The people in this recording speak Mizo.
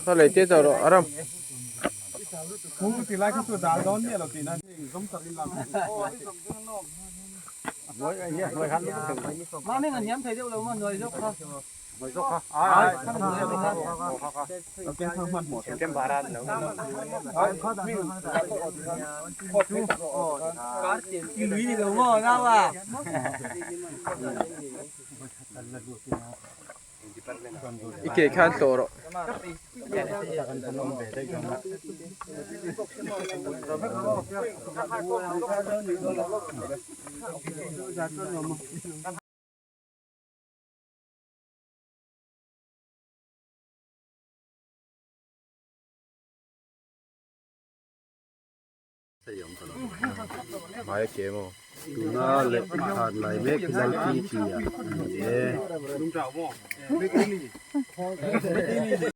Kha lei te chauh rawh aram. I ke khan tlawh rawh. Hmai a ke maw? Tuna leh khan lai mek hi Lalpi ti ah a ni e.